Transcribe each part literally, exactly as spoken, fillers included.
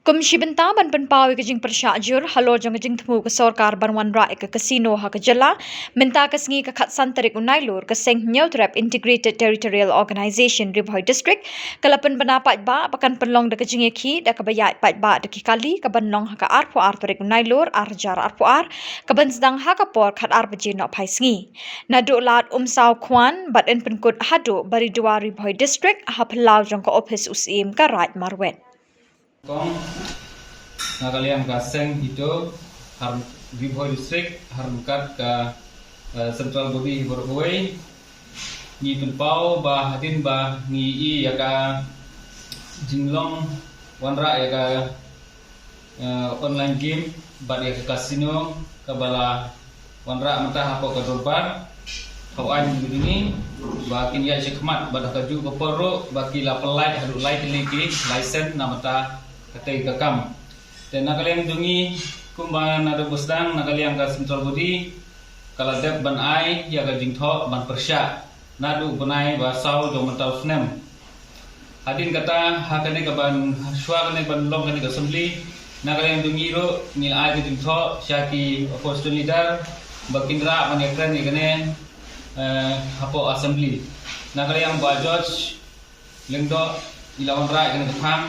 Kum shi bynta ban pynpaw ïa ka jingpyrshah jur halor jong ka jingthmu ka sorkar ban wanrah ïa ka casino ha ka jylla, mynta ka sngi ka khatsan tarik u Nailur ka seng Hynñiewtrep Integrated Territorial Organization Ri Bhoi District ka la pynbna paidbah ba kan pynlong da ka jingïakhih da kaba ïaid paidbah da ki kali ka ban long ha ka arphew ar tarik u Nailur ar hajar arphew ar, ka ban sdang ha ka por khatar baje nohphai sngi. Naduh lad Umsaw Khwan bad yn pynkut haduh Baridua Ri Bhoi District ha phyllaw jong ka ophis u Syiem ka Raid Marwet. Kong, na ka liang ka seng HITO, ha Ri Bhoi District, ha ryngkat ka, eh, Central Body hi baroh kawei. Ngi pynpaw ba hadien ba ngi ïohi ïa ka jinglong wanrah ïa ka, eh, online game bad ïa ka casino kaba la wanrah mynta hapoh ka dorbar. Haba ngi ïohi ba kin ïaid shakhmat bad ha kajuh ka por ruh ba ki la pynlait haduh lai tylli ki license na mynta katei ka kam. Te na ka liang jong ngi kumba naduh ba sdang na ka liang ka Central Body ka la dep ban ai ïa ka jingthoh ban pyrshah naduh bnai ba saw jong mynta u snem. Hadien kata, ha kane ka ban, shuwa kane ban long kane ka assembly, na ka liang jong ngi ruh ngi la ai ka jingthoh sha ki opposition leader ba kin rah ban ïakren ïa kane, eh, hapoh assembly. Na ka liang Bah George Lyngdoh i la wanrah ïa kane ka thang,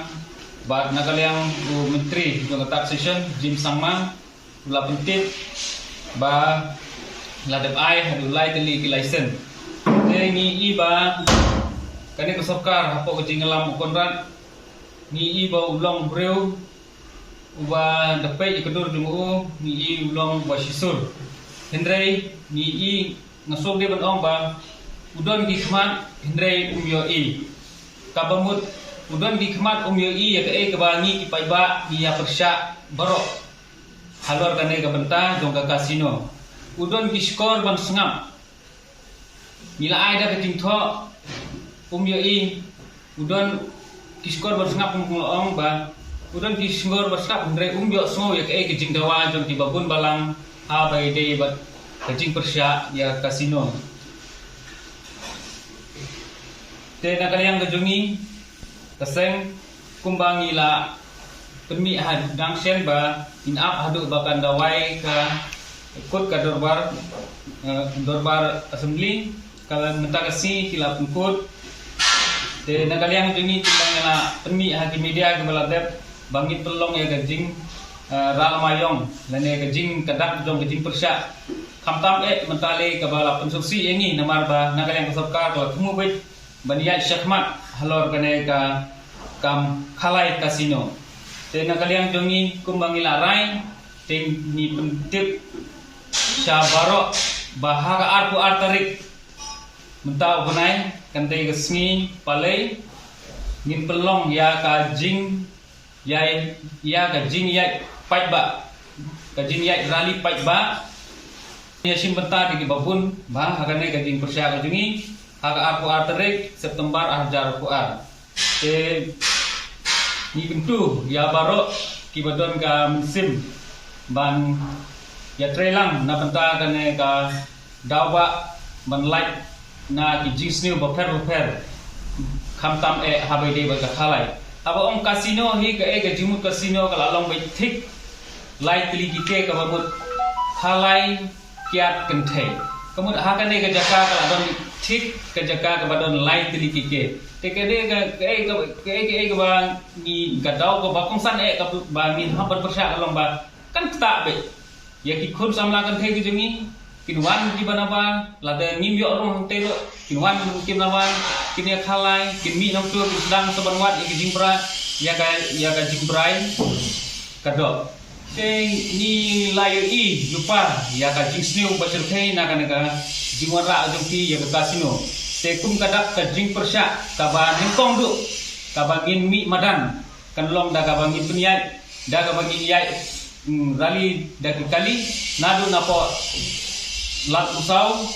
bad na ka liang u Myntri jong ka Taxation James Sangma u la pyntip ba la dep ai haduh lai tylli ki license. Te ngi ïohi ba kane ka sorkar hapoh ka jingïalam u Conrad ngi ïohi ba u long briew uba da peit ïa ka dur jong u, ngi ïohi u long uba shisur. Hynrei ngi ïohi, nga sngew dei ban ong ba u don ki khmat hynrei um ïohi. Kaba mut u don ki khmat um ïohi ïa kaei kaba ngi ki paidbah ngi ïa pyrshah baroh halor kane ka bynta jong ka casino. U don ki shkor ban sngap. Ngi la ai da ka jingthoh, um ïohi, u don ki shkor ban sngap, kum nga ong ba u don ki shkor ban sngap, hynrei um ïohsngew ïa kaei ka jingdawa jong ki babun balang ha ba ïadei bad ka jingpyrshah ïa ka casino. Te na ka liang ka jong ngi ka seng, kumba ngi la pynmih ha dang shen ba ngin ap haduh ba kan da wai ka kut ka dorbar, eh, dorbar assembly, ka la mynta ka sngi ki la pynkut. Te na ka liang jong ngi kumba ngi la pynmih ha ki media kiba la dep ba ngin pynlong ïa ka jing, eh, ralmayong lane ka jingkyrdan jong ka jingpyrshah. Khamtam eh mynta lei kaba la pynsngewsih ïa ngi namar ba na ka liang ka sorkar ka la thmu beit ban ïaid shakhmat halor kane ka kam Khalai Casino. Te na ka liang jong ngi kumba ngi la rai, te ngi pyntip sha baroh ba ha ka arphew ar tarik mynta u bnai, kane ka sngi Palei, ngin pynlong ïa ka jing ïa, ïa ka jingïaid paidbah, ka jingïaid rally paidbah. Ïa shim bynta da ki babun ba ha kane ka jingpyrshah ka jong ngi ha ka arphew ar tarik September ar hajar arphew ar. Te ngi kyntu ïa baroh kiba don ka mynsiem ban ïatreilang na bynta kane ka daw ba ban lait na ki jingsniew bapher bapher, khamtam eh haba ïadei bad ka Khalai. Haba ong casino hi kaei ka jingmut casino ka la long beit thik lai tylli ki K, kaba mut Khalai kiad kynthei. Ka mut ha kane ka jaka ka la don thik ka jaka kaba don lai tylli ki K. Te kaei ka, kaei ka, kaei kaei kaba ngi ka daw kaba kongsan eh kaba ngi hap ban pyrshah ka long ba kan ktah beit ïa ki khun samla kynthei ki jong ngi, kin wan kiba na wan, lada ngim ïoh rung hangtei ruh kin wan kiba na wan, kin ïa Khalai, kin mih nongtur, kin sdang sa ban wad ïa ka jingbrai, ïa ka, ïa ka jingbrai ka doh. Te ngi la ïohi lypa ïa ka jingsniew ba shyrkhei na kane ka jingwanrah jong ki ïa ka casino. Te kum ka dak ka jingpyrshah kaba nyngkong duh kaba ngin mih madan kan long da kaba ngin pynïaid, da kaba ngin ïaid, mm, rally da ki kali naduh napoh Lad Umsaw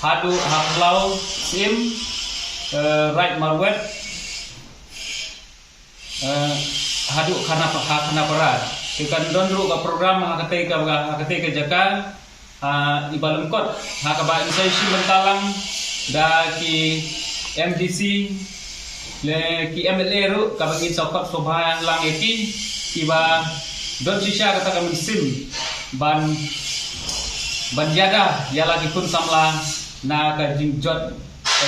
haduh ha phyllaw Syiem, eh, Raid Marwet, eh, haduh Khana, ha Khanapara. Te kan don ruh ka program ha katei ka, ha katei ka jaka, ah, iba lyngkot ha kaba ngin sa ïashim bynta lang da ki M D C, Le ki M L A ruh kaba ngin sa khot sngewbha lang ïa ki, kiba don shisha kata ka mynsiem ban ban ïada ïa la ki khun samla na ka jingjot ka,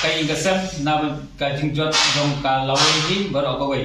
ka ïing ka sem, na ka jingjot jong ka lawei hi baroh kawei.